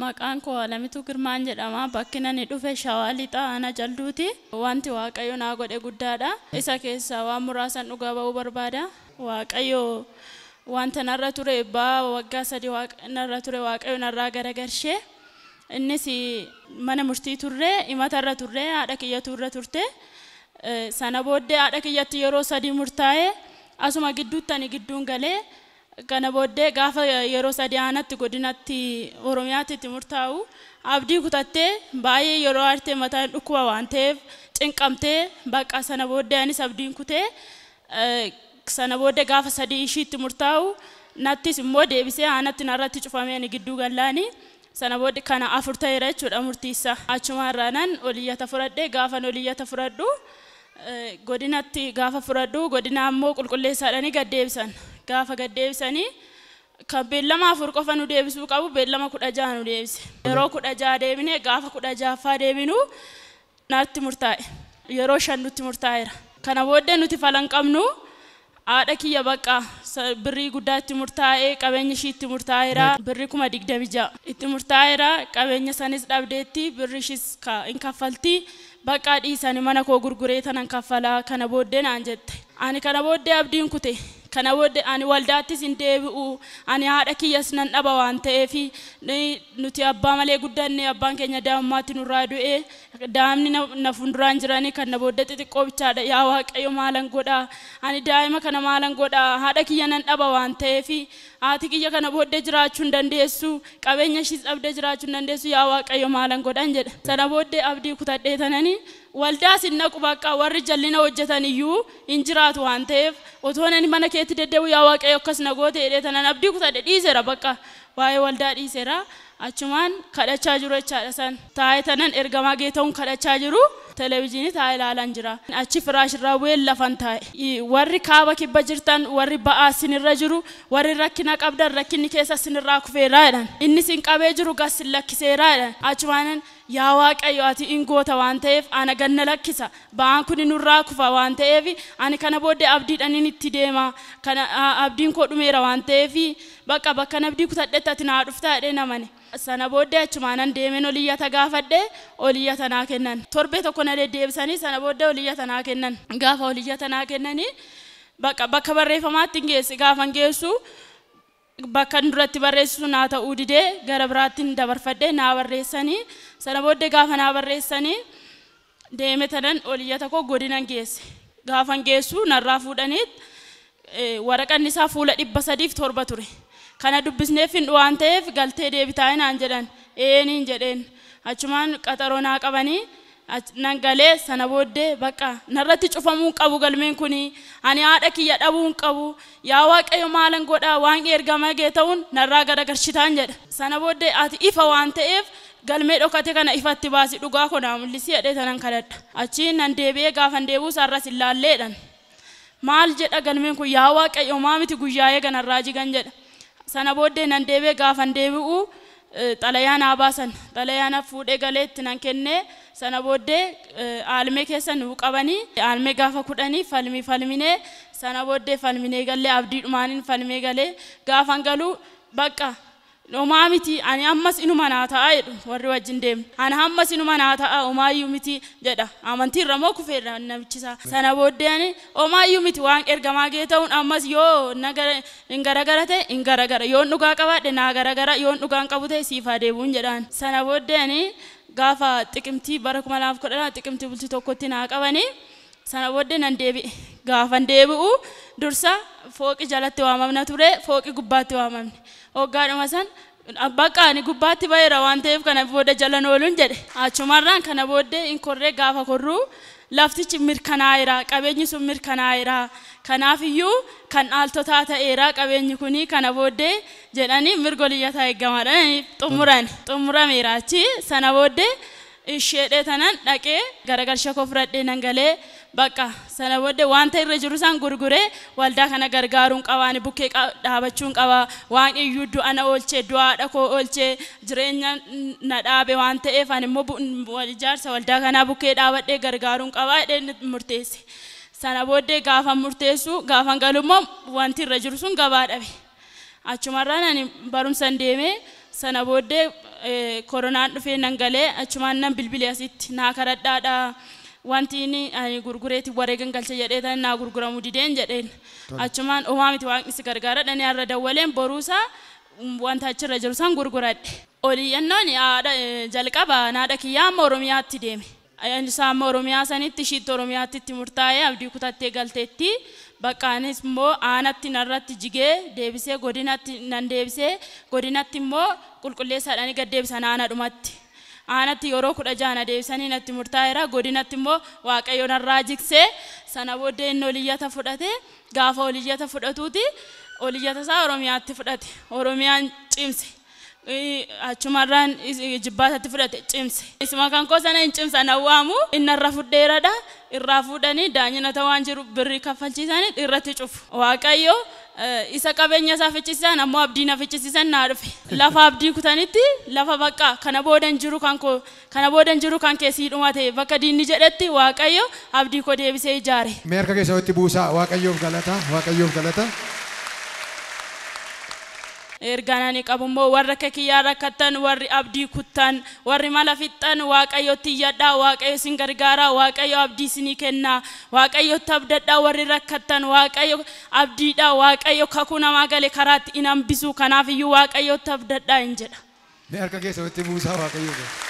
Maqaan koo Alamituu Girmaan jedhama. Bakki ani dhufe Shawaa Lixaa Aanaa Jalduuti. Wanti Waaqayyo naa godhe guddaadha. Isa keessaa waan muraasan dhugaa ba'uu barbaada. Waaqayyo wanta narra ture ba'aa waggaa 3 narra ture Waaqayyo narraa garagalchee. Innis mana murtii turre, himatarra turre, haadha kiyyatu irra turte. Sana booddee haadha kiyyatti yeroo 3 murtaa'e asuma gidduutti ani gidduun galee kana booddee gaafa yeroo 3 aanatti godinatti Oromiyaatti itti murtaa'u abdii kutattee baay'ee yeroo aartee mataan dhukkuba waan ta'eef cinqamtee bakka sana booddee anis abdiin kutee sana booddee gaafa 3 ishiitti murtaa'u nattis immoo deebisee aanatti narratti cufamee ani gidduu gallaani. Sana booddee kana 4 ta'eera jechuudha murtiisa. Achuma irraanan oliyyata fudhadhee gaafan oliyyata fudhadhu godinatti gaafa fudhadhu godina ammoo qulqulleessaadhanii gad deebisan. Gaafa gad deebisanii kan beellama 4 qofa nu deebisuu qabu beellama 16 nu deebise. Yeroo 16 deebine gaafa 16ffaa deebinu natti murtaa'e. Yeroo 5 nutti murtaa'eera. Kana booddee nuti falan qabnu haadha kiyya bakka birrii guddaa itti murtaa'ee qabeenya ishii itti murtaa'eera. Birrii 26,000 itti murtaa'eera. Qabeenya sanis dhabdeetti birri ishiis hin kaffalti. Bakka dhiisanii mana koo gurguree tanan kaffalaa kana booddee naan jette. Ani kana booddee abdiin kute. Kana booddee ani waldaattis hin deebi'u. Ani haadha kiyyas nan dhaba waan ta'eef nuti abbaa malee guddanne abbaan keenya daa'imummaatti nurraa du'e. Daa'imni na fuulduraan jiranii kan na booddee xixiqqoo bichaadha. Yaa Waaqayyo maalan godhaa? Ani daa'ima kana maalan godhaa? Haadha kiyya nan dhaba waan ta'eef haati kiyya kana booddee jiraachuu hin dandeessu. Qabeenya ishiis dhabdee jiraachuu hin dandeessu. Yaa Waaqayyo maalan godhan jedha. Sana booddee abdii kutadhee tananii waldaas hin naqu bakka warri jallina hojjetan iyyuu hin jiraatu waan ta'eef otoo ani mana keetti deddeebi'u yaa Waaqayyo akkas na goote jedhee tanan abdii kutadhe dhiiseera bakka waa'ee waldaa dhiiseera. Achumaan kadhachaa jiru jechaadha san. Taa'ee tanan ergamaa Geeta'uun kadhachaa jiru televezyiinii taa'ee ilaalaan jira. Achi firaashirraa bu'ee lafan taa'e. Warri kaaba kibba jirtan warri ba'aa sinirra jiru warri rakkina qabdan rakkinni keessa sinirraa kufeera jedhan. Inni sin qabee jiru gas sin lakkiseera jedhan. Achumaan yaa Waaqayyo ati hin goota waan ta'eef ana ganna lakkisa. Ba'aan kun nurraa kufa waan ta'eef ani kana booddee abdiidhaan inni itti deema. Kana abdiin koo dhumeera waan ta'eef bakka bakka abdii kutadhetti ati naa dhuftaa jedhee namane. Sana booddee achumaanan deemeen oliyyata gaafadhe oliyyata naa kennan. Torbee tokko na deddeebisanii sana booddee oliyyata naa kennan. Gaafa oliyyata naa kennanii bakka bakka barreeffamaatti hin geesse gaafa hin geessu bakka duratti barreessu naa ta'uu didee gara biraatti hin dabarfadhe naa barreessanii sana booddee gaafa naa barreessanii deeme tanan oliyyata koo godinan geesse. Gaafa hin geessu narraa fuudhanii waraqanni isaa fuula 307 ture. Kana dubbisneef hin waan ta'eef galtee deebitaa naan jedhan. Eeniin jedheen. Achumaan qaxaroo naa qabanii nan galee sana booddee bakka narratti cufamuu qabu galmeen kuni ani haadha kiyya dhabuu hin qabu. Yaa Waaqayyo maalan godhaa waan ergama Geeta'uun narraa garagalchitaan jedha. Sana booddee ati ifa waan ta'eef galmee dhokate kana ifatti baasi dhugaa koo naa mul'isi jedhee tanan kadhadha. Achiin nan deebi'ee gaafan deebi'u sarras hin laalleedhan. Maal jedha galmeen kun yaa Waaqayyo maa miti guyyaa eegan irraa jigan jedha. Sana booddee nan deebi'ee gaafan deebi'u xalayaa naa baasan. Xalayaa na fuudhee galeetti nan kennee sana booddee aalmee keessa nu qabanii aalmee gaafa 10 falmii falminee sana booddee falminee galee abdii dhumaaniin falmee galee gaafan galuu bakka homaa miti ani ammas inuma naa ta'a jedhu warri wajjin deemnu. Ani ammas inuma naa ta'a homaayyuu miti jedha. Amantiirra moo kufeera namichisa. Sana booddee ani homaayyuu miti waan ergamaa Geeta'uun ammas yoo hin garagara ta'e hin garagara yoon dhugaa qabaadhe naa garagara yoon dhugaan qabu ta'e siif haa deebi'uun jedhaan. Sana booddee ani gaafa xiqimtii bara 2012 xiqimtii bultii tokkotti naa qabanii sana booddee nan deebi'e. Gaafan deebi'u dursa fooqi jalatti waamamna ture fooqi gubbaatti waamamne. Hoggaadhuma san bakka ani gubbaatti ba'eera waan ta'eef kana booda jalan ooluun jedhe. Achumarraan kana booddee hin korree gaafa korruu laftichi mirkanaa'eera qabeenyi sun mirkanaa'eera. Kanaafiyyuu kan dhaaltotaa ta'eera qabeenyi kuni kana booddee jedhanii mirga oliyyataa eeggamaadha xumuran xumurameera achi sana booddee isheedhee tanan dhaqee garagalcha koo fudhadhee nan galee bakka sana booddee wanta irra jiru san gurguree waldaa kana gargaaruun qaba ani bukkee dhaabachuun qaba waan iyyuu du'a na oolchee du'aadha koo oolchee jireenya na dhaabe waan ta'eef ani immoo ijaarsa waldaa kanaa bukkee dhaabadhee gargaaruun qaba jedhee murteesse. Sana booddee gaafa murteessu gaafan galummoo wanti irra jiru sun gabaa dhabe. Achumarraan ani barumsan deemee Sana booddee koronaan dhufee nan galee achumaan nan bilbilee asitti naa kadhadhaadha. Wanti inni ani gurgureeti wareegan galche jedhee tan naa gurguramu dideen jedheen. Achumaan homaa miti, waaqni si gargaara dhanii har'a dawwaleen boruusaa wanta achirra jiru san gurguradhe. Oliyyannoon haadha jalqaba haadha kiyyaa amma Oromiyaatti deeme. Isaa amma Oromiyaa sanitti ishiitti Oromiyaatti itti murtaa'ee abdii kutattee galteetti. Bakka anis immoo aanatti narratti jigee deebisee godinatti nan deebisee, godinatti immoo qulqulleessaadhaan gad deebisan aanadhumatti. Aanatti yeroo 16 na deebisanii natti murtaa'eera. Godinatti immoo Waaqayyo narraa jigsee, sana booddee inni oliyyata fudhate. Gaafa oliyyata fudhatuuti oliyyata isaa Oromiyaatti fudhate. Oromiyaan cimse. Achumarraan jibbaatatti fudhate, cimse. Isuma kan koo sana hin cimsan awwaamu inni irra fudheeradha. Irraa fuudhanii daanyinata waan jiru birrii kaffalchiisanii irratti cufu. Waaqayyo isa qabeenya isaa fichisiisan ammoo abdii na fichisiisan naa dhufe. Lafa abdii kutanitti, lafa bakka kana booda hin jiru kan koo, kana booda hin jiru kan keessii dhumate bakka diinni jedhetti, Waaqayyo abdii koo deebisee ijaare. Mee harka keessa walitti buusaa, Waaqayyoof galata, Waaqayyoof galata. Ergaan ani qabu immoo warra akka kiyyaa rakkattan, warri abdii kuttan, warri mala fixxan, Waaqayyotti iyyadhaa, Waaqayyo isin gargaara, Waaqayyo abdii isinii kenna, Waaqayyotti abdadhaa. Warri rakkattan, Waaqayyo abdiidha, Waaqayyo kakuu namaa gale karaatti hin hambisu, kanaaf iyyuu Waaqayyotti abdadhaa hin jedha. Mee harka keessa walitti buusaa, Waaqayyoof galata.